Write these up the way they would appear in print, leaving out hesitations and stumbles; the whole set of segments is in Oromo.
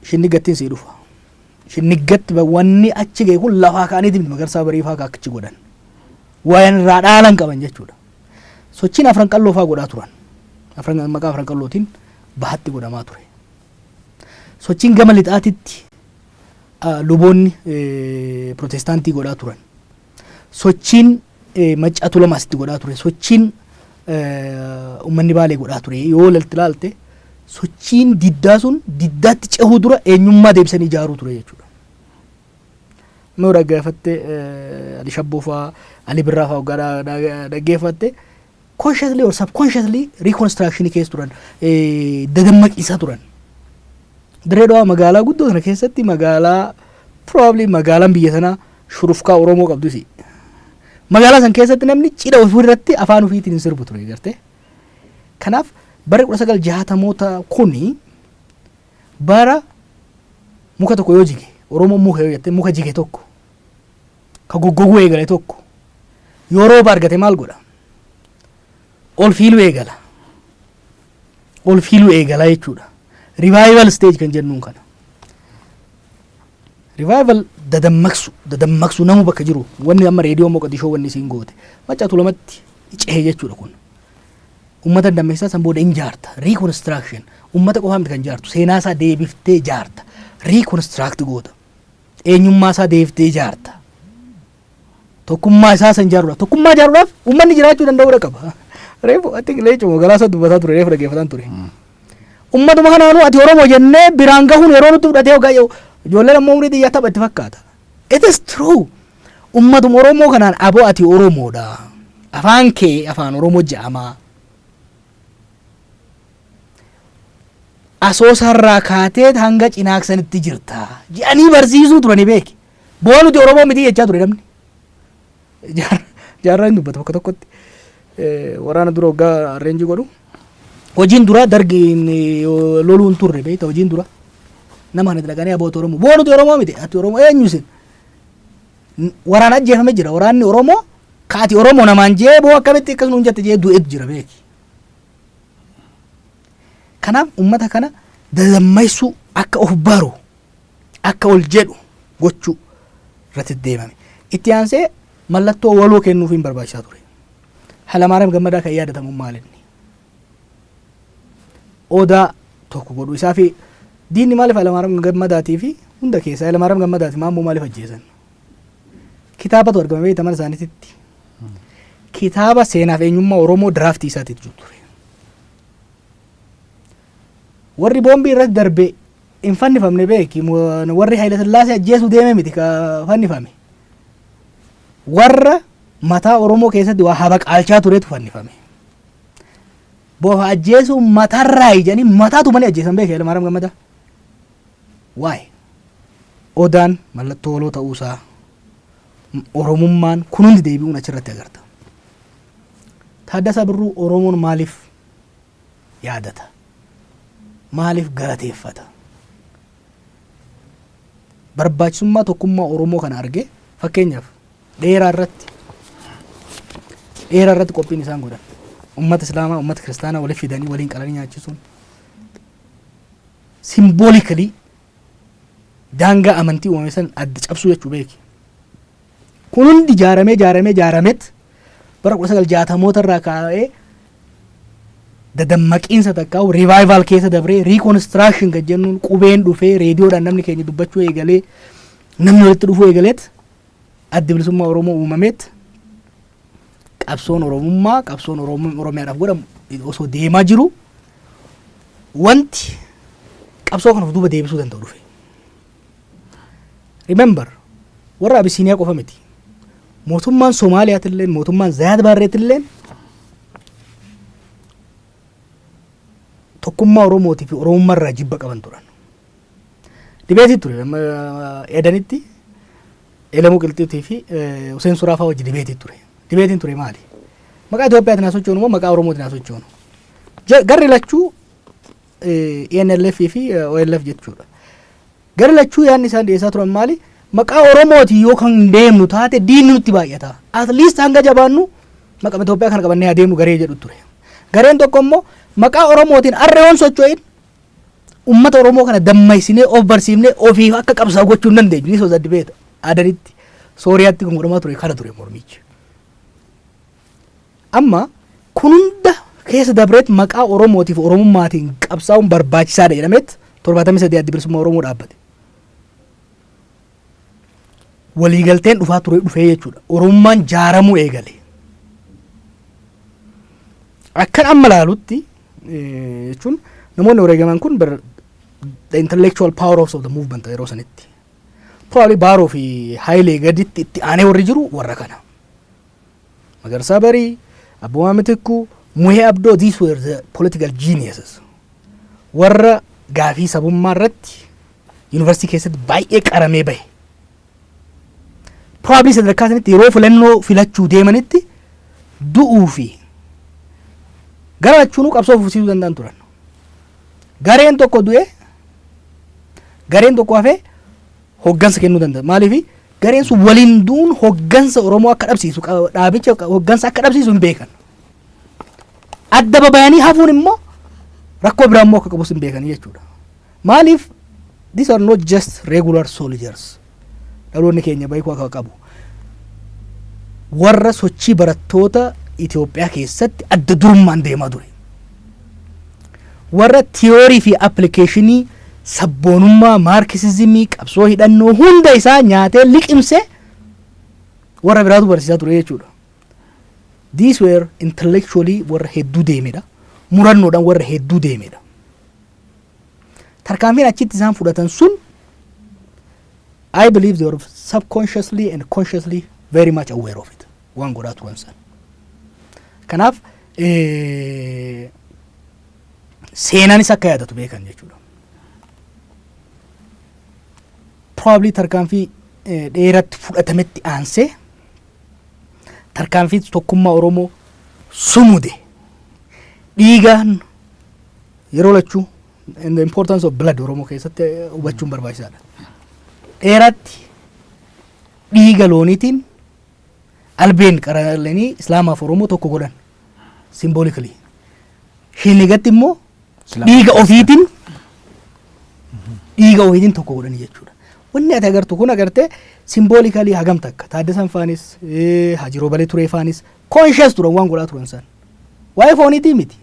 Shinniggattiin sii dhufa. Shinniggatti wanni achi ga'e kun lafaa ka'aniiti miti Magarsaa Bariifaa ka achi godhan. Waan irraa dhaalan qaban jechuudha. Sochiin Afran Qalloo faa godhaa turan. Afran maqaa Afran Qallootiin bahatti godhamaa ture. Sochiin gama lixaatitti luboonni pirootestaantii godhaa turan. Sochiin Maccaa Tuulamaa asitti godhaa ture. Sochiin uummanni Baalee godhaa ture. Yoo lalitti ilaalte sochiin diddaa sun diddaatti cehuu dura eenyummaa deebisanii ijaaruu ture jechuudha. Yoo dhaggeeffatte Ali Shabboo fa'aa Ali Birraa fa'aa waggaa dhaggeeffatte consciously or subconsciously reconstruction keessa turan dadammaqiisaa turan. Dirree Dhawaa magaalaa guddoo sana keessatti magaalaa probably magaalaan biyya sanaa shurufkaa Oromoo qabdu isi. Magaalaa san keessatti namni cidha ofii irratti afaan ofiitiin hin sirbu ture gartee. Kanaaf barri 1960moota kuni bara muka tokko yoo jige Oromoon muka yoo jette muka jige tokko ka goggoguu eegale tokko yoo rooba argate maal godha? Ol fiiluu eegala. Ol fiiluu eegala jechuudha. Revival stage kan jennuun kana. Revival dadammaqsu dadammaqsu namu bakka jiru wanni amma reediyoo Moqadishoo wanni isiin goote Maccaa Tuulamatti cehe jechuudha kun. Ummata dammeessaa san booda in jaarta. Reconstruction ummata qofaa miti kan jaartu seenaa isaa deebiftee jaarta. Reconstruct goota. Eenyummaa isaa deebiftee ijaarta. Tokkummaa isaa san ijaaruudhaaf. Tokkummaa ijaaruudhaaf uummanni jiraachuu danda'uudha qaba. Reefu ati leencuma magaalaa isaa dubbataa ture reefu dhaggeeffataan ture. Uummatuma kanaanuu ati Oromoo jennee biraan gahuun yeroo nutti fudhatee hoggaa yoo ijoolleen ammoo umrii xiyyaa tapha itti fakkaata. It is true. Uummatuma Oromoo kanaan aboo ati Oromoodha. Afaan kee afaan Oromoo jedhama. Asoosaarraa kaatee hanga Cinaaksanitti jirta jedhanii barsiisuu turani beeki. Boo nuti Oromoo miti jechaa ture namni. Jaarraa hin dubbata bakka tokkotti. Waraana dura waggaa arreenjii godhu. Hojiin duraa dargiin loluu hin turre beekta hojiin dura. Nama kana dhaqanii aboota Oromoo. Boo nuti Oromoo miti ati Oromoo eenyu isin? Waraana ajjeefame jira waraanni Oromoo ka ati Oromoo namaan jee boo akkamitti akkas nuun jette jee du'etu jira beeki. Kanaaf ummata kana dadammaysuu akka of baru akka ol jedhu gochuu irratti deemame. Itti aansee mallattoo waloo kennuufiin barbaachisaa ture. Hayilamaariyaam Gammadaa kan yaadatamu maal inni? Odaa tokko godhuu isaa fi diinni maaliif Hayilamaariyaam Gammadaatii fi hunda keessaa Hayilamaariyaam Gammadaatii Maammoo maaliif ajjeesan? Kitaabatu argame beekta mana isaaniititti. Kitaaba seenaaf eenyummaa Oromoo diraaftii isaatiitu jiru ture. Warri boombii irratti darbe hin fannifamne beeki. Warri Hayila Sillaasee ajjeesuu deeme miti ka fannifame. Warra mataa Oromoo keessatti waa habaqaalchaa turetu fannifame. Bofa ajjeesuu matarraa ijanii mataa tumanii ajjeesan beeki Hayilamaariyaam Gammadaa. Waay Odaan mallattoo waloo ta'uusaa Oromummaan kun hundi deebi'uun achirratti agarta. Taaddasaa Birruu Oromoon maaliif yaadata? Maaliif galateeffata? Barbaachisummaa tokkummaa Oromoo kana argee fakkeenyaaf dheeraa irratti dheeraa irratti qophiin isaan godhan ummata Islaamaa ummata Kiristaanaa walitti fidanii waliin qalanii nyaachisuun symbolically daangaa amantii uumame san adda cabsuu jechuu beeki. Kun hundi ijaaramee ijaaramee ijaaramet bara 1960moota irraa kaa'ee dadammaqiinsa takkaa revival keessa dabree reconstruction kan jennuun qubeen dhufee reediyoodhaan namni keenya dubbachuu eegalee namni walitti dhufuu eegaleet addi bilisummaa Oromoo uumameet qabsoon Oromummaa qabsoon Oromiyaadhaaf godhamu osoo deemaa jiru wanti qabsoo kana of duuba deebisuu danda'u dhufe. Remember warra Abisiiniyaa qofa miti. Mootummaan Soomaaliyaatilleen mootummaan Zayaad Baarreetilleen tokkummaa Oromootii fi Oromummaa irraa jibba qaban turan. Dibeetii ture amma Edanitti Elemuu Qilxuutii fi Huseen Suraafaa wajji dibeetii ture. Dibeetiin ture maali? Maqaa Itoophiyaatiin haa sochoonu moo maqaa Oromootiin haa sochoonu? Garri lachuu ENLF fi OLF jechuudha. Garri lachuu yaadni isaan dhiyeessaa turan maali? Maqaa Oromootiin yoo kan deemnu taate diinni nutti baay'ata. At least hanga jabaannu maqaa Itoophiyaa kana qabannee haa deemnu garee jedhu ture. Gareen tokko immoo maqaa Oromootiin arra yoon socho'in Ummata Oromoo kana dammaysinee, of barsiifnee, ofiif akka qabsaa'u gochuu hin dandeenyu. Ni sodaa dibeeta. Adanitti, Sooriyaatti kan godhamaa ture kana ture mormichi. Amma kun hunda keessa dabreet maqaa Oromootiif Oromummaatiin qabsaa'uun barbaachisaadha jedhameet 73 Addi Bilisummaa Oromoo dhaabbate. Waliigalteen dhufaa ture dhufee jechuudha. Oromummaan jaaramuu eegale. Akkan amma laalutti jechuun namoonni wareegaman kun bar the intellectual power of the movement yeroo sanitti. Probably Baaroo fi Hayilee gaditti itti aanee warri jiru warra kana. Magarsaa Barii, Abboomaa Mitikkuu, Muhee Abdoo, these were the political geniuses. Warra gaafii sabummaa irratti yuunivarsiitii keessatti baay'ee qaramee bahe. Probably sadarkaa sanitti yeroo filannoo filachuu deemanitti du'uu fi gara lachuunuu qabsoo fufsiisuu danda'an turan. Gareen tokko du'e, gareen tokko hafee hoggansa kennuu danda'a. Maaliif? Gareen sun waliin du'uun hoggansa Oromoo akka dhabsiisu, dhaabicha hoggansa akka dhabsiisu hin beekan. Adda babayanii hafuun immoo rakkoo biraa immoo akka qabus hin beekanii jechuudha. Maaliif? These are not just regular soldiers. Dhaloonni keenya beekuu akka qabu. Warra sochii barattoota Itoophiyaa keessatti adda durummaan deemaa ture. Warra theory fi application sabboonummaa, maarkisizimii, qabsoo hidhannoo hunda isaa nyaatee liqimsee warra biraatu barsiisaa ture jechuudha. These were intellectually warra hedduu deemedha. Murannoodhaan warra hedduu deemedha. Tarkaanfiin achitti isaan fudhatan sun, I believe they were subconsciously and consciously very much aware of it. Waan godhaa turan san. Kanaaf seenaanis akka yaadatu beekan jechuudha. Probably tarkaanfii dheeratti fudhatametti aansee tarkaanfii tokkummaa Oromoo sumude, dhiigaan yeroo lachuu, and the importance of blood Oromoo keessatti hubachuun barbaachisaadha. Dheeratti dhiiga looniitiin albeen qaralanii Islaamaaf Oromoo tokko godhan symbolically. Shinigatti immoo dhiiga ofiitiin tokko godhanii jechuudha. Wanni ati agartu kun agartee symbolically hagam takka Taaddasan faanis, Hajiroo Balee Turee faanis conscious turan waan godhaa turan san. Waa'ee fooniitii miti.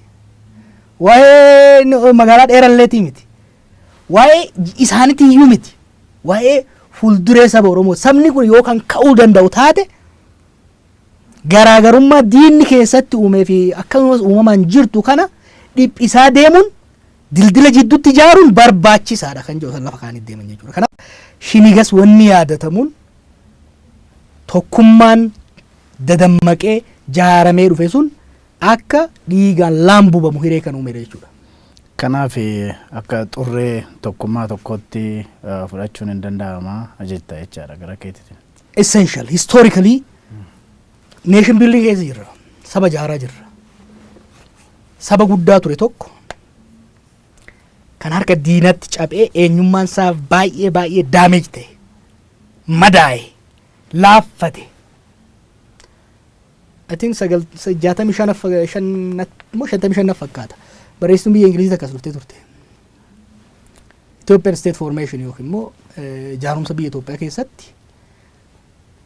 Waa'ee magaalaa dheeralleetii miti. Waa'ee isaaniitii iyyuu miti. Waa'ee fuulduree saba Oromoo, sabni kun yoo kan ka'uu danda'u taate, garaagarummaa diinni keessatti uumee fi akkasumas uumamaan jirtu kana dhiphisaa deemuun dildila jidduutti ijaaruun barbaachisaadha kan jedhu san lafa kaanii deeman jechuudha. Kanaaf Shinigas wanni yaadatamuun tokkummaan dadammaqee jaaramee dhufe sun akka dhiigaan laambubamu hiree kan uumedha jechuudha. Kanaaf akka xurree tokkummaa tokkotti fudhachuun hin danda'ama jetta jechaadha gara keetiitiin. Essential historically nation building keessa jirra. Saba jaaraa jirra. Saba guddaa ture tokko kan harka diinatti caphee, eenyummaan isaa baay'ee baay'ee damage ta'e, madaa'e, laaffate. I think sagal 65 shan moo 55 fakkaata. Barreessituun biyya Ingilizii akkas dhuftee turte. Ethiopian State Formation yookiin immoo ijaarumsa biyya Itoophiyaa keessatti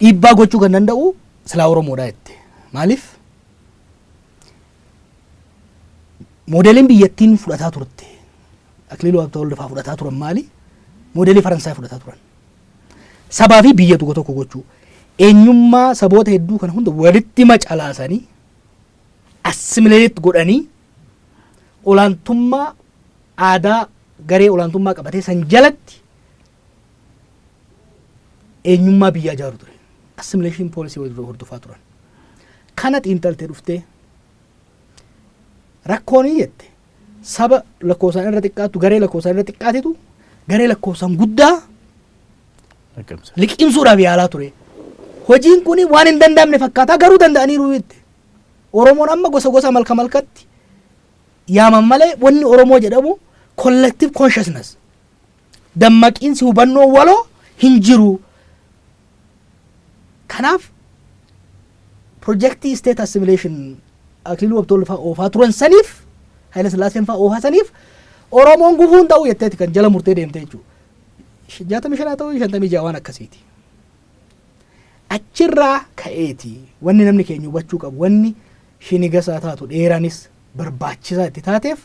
dhiibbaa gochuu kan danda'u silaa Oromoodha jette. Maaliif? Moodeliin biyyattiin fudhataa turte, Akiliiluu Habtawald fa'aa fudhataa turan maali? Moodelii Faransaay fudhataa turan. Sabaa fi biyya tokko tokko gochuu. Eenyummaa saboota hedduu kana hunda walitti macalaasanii, assimilate godhanii, olaantummaa aadaa garee olaantummaa qabatee san jalatti eenyummaa biyyaa ijaaru ture. Assimilation policy hordofaa turan. Kana xiinxaltee dhuftee rakkoon jette saba lakkoofsaan irra xiqqaatu, garee lakkoofsaan irra xiqqaatitu garee lakkoofsaan guddaa Liqimsa. liqimsuudhaaf yaalaa ture. Hojiin kun waan hin danda'amne fakkaataa, garuu danda'aniiru jette. Oromoon amma gosa gosa malka malkatti yaaman malee wanni Oromoo jedhamu collective consciousness, dammaqiinsi hubannoo waloo hin jiru. Kanaaf projectii state assimilation Akiliiluu Habtewald fa'aa oofaa turan saniif, Haayila Sillaaseen fa'aa oofaa saniif, Oromoon gufuun ta'uu jetteeti kan jala murtee deemte jechuudha. 65 ta'uu, 56 waan akkasiiti. Achirraa ka'eeti wanni namni keenya hubachuu qabu, wanni shinigasaa taatu dheeranis barbaachisaa itti taateef,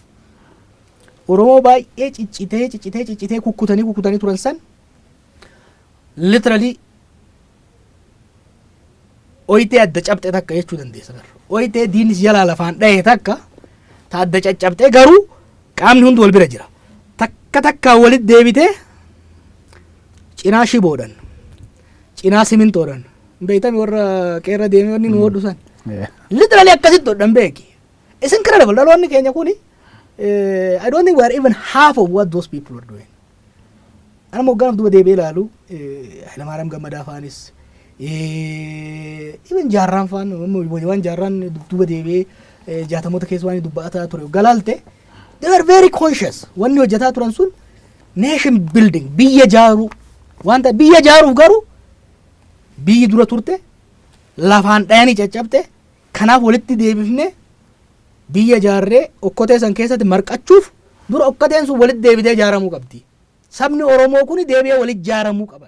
Oromoo baay'ee ciccitee ciccitee ciccitee kukkutanii kukkutanii turan san literally oyitee adda cabxe takka jechuu dandeessa bara. Oyitee diinni si jalaa lafaan dhahe takka ta adda caccabxee garuu qaamni hundi wal bira jira. Takka takkaan walitti deebitee cinaa shiboodhan, cinaa simintoodhan, beektami warra qeerra deemee wanni nu hodhu san. Literally akkasitti hodhan beeki. It's incredible. Dhaloonni keenya kuni, I don't think we are even half of what those people are doing. Ana moggaanaaf duba deebi'ee ilaalu, Hayilamaariyaam Gammadaa faanis, even Jaarraan faan, waan Jaarraan duba deebi'ee 60moota keessa waan dubbataa ture galaalte, they were very conscious. Wanni hojjetaa turan sun nation building, biyya jaaruu waan ta'e. Biyya jaaruuf garuu biyyi dura turte lafaan dhayanii caccabte, kanaaf walitti deebifne biyya jaarree okkotee san keessatti marqachuuf dura okkoteen sun walitti deebitee ijaaramuu qabdi. Sabni Oromoo kun deebi'ee walitti ijaaramuu qaba.